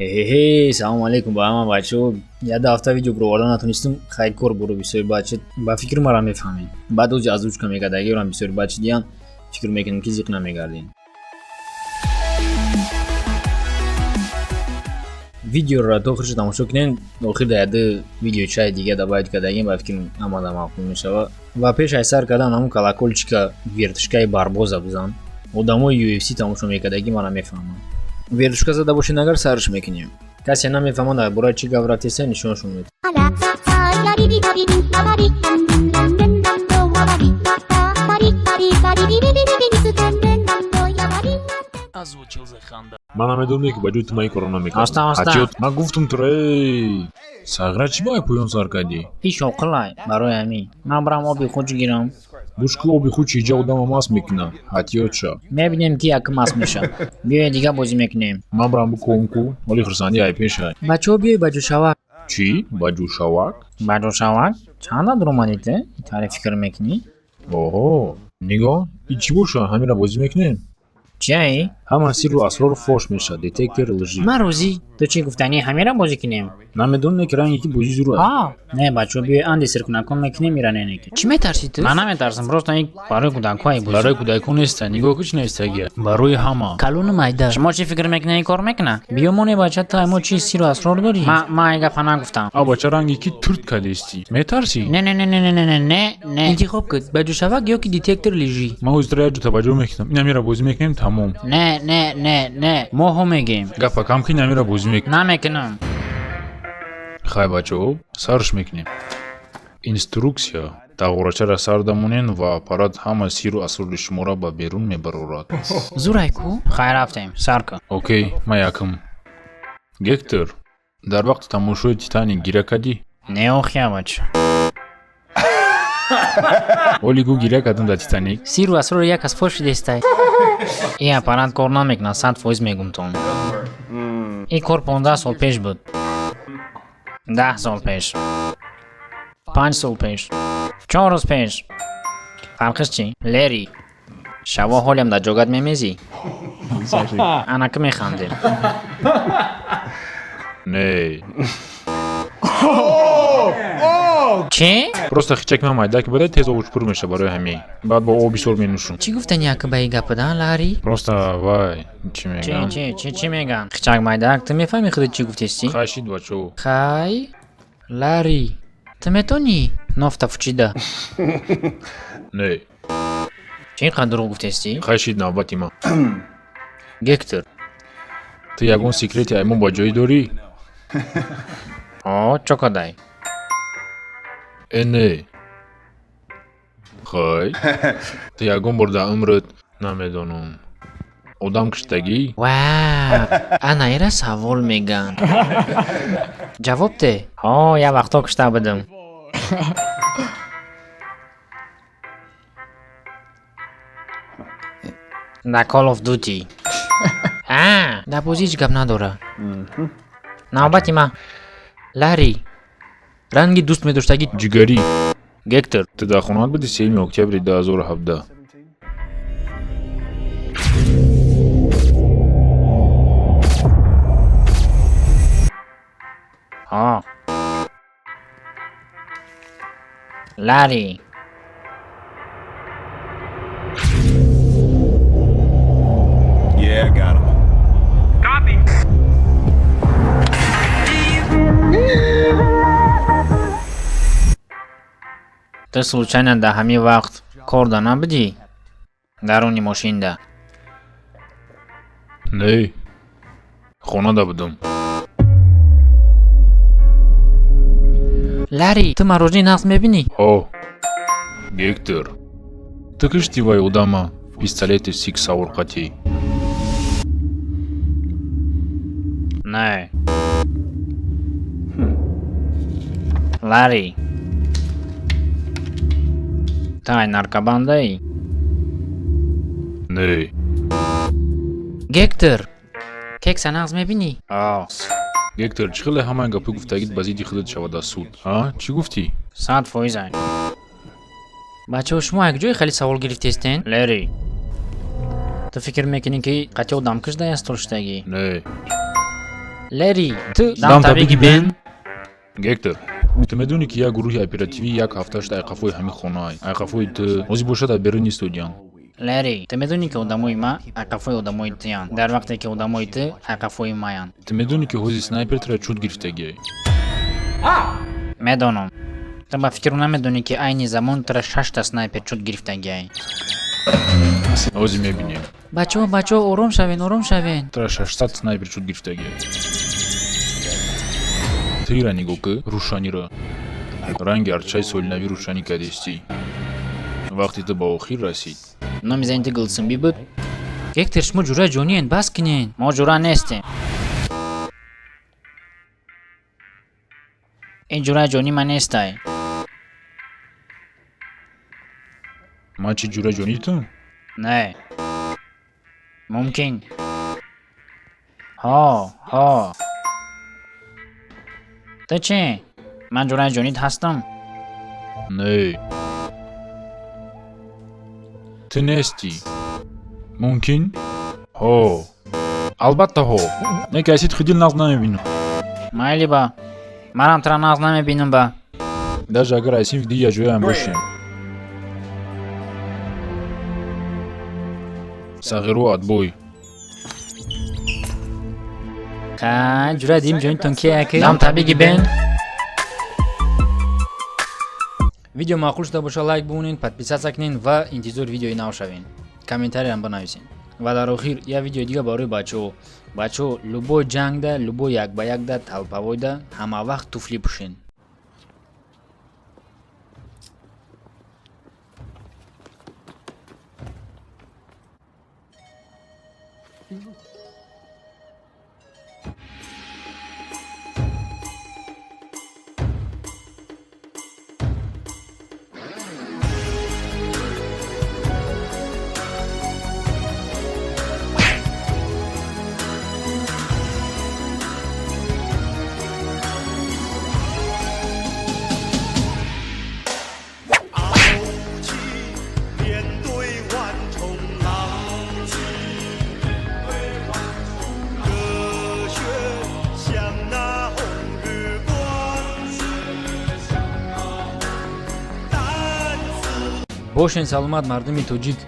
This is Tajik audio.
Ҳе-ҳе, салому алейкум ба ҳама бачаҳо. Як дафта видео бироварда натонистум, хай кор боро бисёри бача. Ба фикр мара мефаҳмед. Баъд ози озвучка мекардагиёрам бисёри бача диям, фикр мекунем ки зиқ намегардем. Видеоро то охирша тамошо кунед, охир дар яды видеочаи дига добавить кардагим, ба фикрам ҳамада маъқул мешавад. Ва пеш аз сар кардан ҳамун колокольчика вертушкаи барбоза бизан. Одамои UFC тамошо мекардаги мара мефаҳманд. Вертушка зада бошед агар сарш мекунем. Касе намефаҳмад дар бораи чӣ гап рафтеста, нишонашон медиҳам. あらささやりびたびびなばりらんらんれんらんぼわばりたたばりばりばりびびびびびびすてんれんらんぼやばり Озвучил Заханда. Ман намедонам, ки ба ҷои ту ман ин корро намекардам. Аста, аста. Ҳатиёт, ман гуфтум туро, эй сағра, чӣ ба поён сар кардӣ? Иш оқилай барои ҳамин. Ман барам оби хуч гирам. Гӯш ку, оби хуч иҷа одама маст мекунад, ҳатиёт ша. Мебинем ки якм маст мешавад. Биёед дига бозӣ мекунем. Ман барам бикӯм ку, ҳоли хурсандӣ ай пешай. Бачаҳо, биёед ба ҷӯшавак. Чӣ? Ба ҷӯшавак? Ба ҷӯшавак? Чанд даромадед, э? Итаре фикр мекунӣ? Оҳо, нигоҳ, ин чӣ боша? Ҳамира бозӣ мекунем? Чиай? Ҳама сирру асрор фош мешавад, детектор лжи. Ман розӣ. Ту чӣ гуфтанӣ, ҳамира бозӣ кунем? Намедонем, ки ранге ки бозӣ зур аст. А, не бачаҳо, биёед анди сиркунакон мекунем, ира не неки. Чӣ метарсӣ ту? Ман наметарсам, просто ин барои кӯдакҳои бозӣ. Барои кӯдакон неста, нигоҳ ку, чӣ навистагия. Барои ҳама. Калону майда. Шумо чӣ фикр мекунед, ин кор мекунад? Биё моне бача, ту мо чӣ сиру асрор дорӣ? Ма ай гапа нагуфтам. А бача, ранге ки турт кардисти. Метарсӣ? Не, не, не, не, не, не, не, не, не. Интихоб кун, ба ҷӯшавак ё ки детектор лжи. Ман ҳозир туро як ҷо таваҷҷӯҳ мекунам. Ин ҳамира бозӣ мекунем, тамом. Не, не, не, не. Мо ҳо мегем. Гапа кам ки, ин ҳамира бозӣ мекунем. Намекунам. Хай бачаҳо, сарш мекунем. Инструксия: дағорачаро сар дамонен ва аппарат ҳама сиру асрори шуморо ба берун мебарорад. Зурай ку? Хай рафтем, сар кун. Окей, ман якм. Гектор, дар вақти тамошои Титаник гиря кардӣ? Не, охия бача. Оли гӯ, гиря кардам дар Титаник. Сиру асрори як аз фош шидестай. Ин аппарат кор намекунад, 100% мегумтон. Ин кор 15 сол пеш буд. 10 сол пеш. 5 сол пеш. 4 рӯз пеш. Фарқиш чӣ? Лери. Шаво ҳолиам дар ҷогат мемезӣ? Анака механдем. Не. Чӣ? Просто хичаки ман майда ки буда, тез обуш пур меша, барои ҳамин. Баъд бо об бисёр менӯшум. Чӣ гуфтани яка ба ин гапа, Лари? Просто вай, чӣ Чӣ, мегӯям? чӣ, чӣ, чӣ мегӯянд? Хичак майдак, ту мефаҳмӣ худат чӣ гуфтести? Хай шид, бачаҳо. Хай, Лари, ту метонӣ? Нофта фучида. Не. Чӣ ин қадр дурӯғ гуфтести? Хай шид, навбати ман. Гектор. Ту ягон секрети ай мо ба ҷой дорӣ? О, чо кадай? Э, не. Хай. Ту ягон бор дар умрат, намедонам, одам киштагӣ? Ва, ана ира савол меган. Ҷавоб де. Ҳо, як вақто кушта будам. Дар Call of Duty. А, дар бозӣ ҳеҷ гап надора. Навбати ман. Лари. Ранги дӯст медоштагӣ Ҷигарӣ. Гектор. Ту дар хонаат буди 3 октябри 2017? Ҳо. Лари. Yeah, got him. Copy. Ту случайно дар ҳамин вақт корда набудӣ? Даруни мошинда. Не. Хонада будам. Лари, ту мороженое нағз мебинӣ? Ҳо. Гектор. Ту кишти вай одама пистолети Сиг Сауэр қатӣ? Не. Лари. Ту ай наркобандаӣ? Не. Гектор. Кекса нағз мебинӣ? О, Гектор, чӣ хеле ҳамаи гапҳои гуфтагит ба зидди худат шавад аз суд? А? Чӣ гуфтӣ? 100% ай. Бачаҳо, шумо як ҷое хеле савол гирифтестен? Лери. Ту фикр мекунӣ, ки қатъи одамкаш да ястол шудагӣ? Не. Лери, ту Дамта биги, Бен. Гектор, ту медонӣ, ки як гурӯҳи оперативӣ як ҳафташт айқафои ҳамин хонаай, айқафои ту ҳозир бошад, аз берун истодиянд. Лери, ту медонӣ, ки одамои ма айқафои одамои туянд, дар вақте ки одамои ту айқафои маянд. Ту медонӣ, ки ҳозир снайпер тура чуд гирифтагиай? Медонам. Ту ба фикру намедонӣ, ки айни замон тура шашта снайпер чуд гирифтагиай. Ҳозир мебинем. Бачаҳо, бачаҳо, ором шавен, ором шавен. Тура 600 снайпер чуд гирифтагиай. Ту ира нигоҳ кӣ, рӯшаниро, ранги арчаи солинавӣ рӯшанӣ кадистӣ. Вақти ту ба охир расид. Номи зани ту Гулсумбӣ буд? Гектор, шумо ҷураи ҷониен, бас кунен. Мо ҷура нестем. Ин ҷураи ҷонӣ ман нестай. Ман чӣ, ҷураи ҷонии ту? Не, мумкин, ҳо, ҳо. Ту чӣ, ман ҷураи ҷонит ҳастам? Не, ту нестӣ. Мумкин, ҳо, албатта, ҳо. Не, ки аз сидқи дил нағз намебинам. Майли ба, манам тура нағз намебинам ба. Даже агар аз синфи дигар ҷояам бошем. Сағиру, отбой. Ха, ҷураи дим ҷонитон кия ки? Дамта биги, Бен. Видео маъқул шуда боша, лайк бимонед, подписаться кунед ва интизори видеои нав шавед. Комментариям банависед. Ва дар охир як видеои дига барои бачаҳо. Бачаҳо, любой ҷангда, любой як ба якда, толповойда ҳама вақт туфлӣ пӯшед. 傲气面对万重浪，热血像那红日光，胆子。 Бошен саломат, мардуми тоҷик.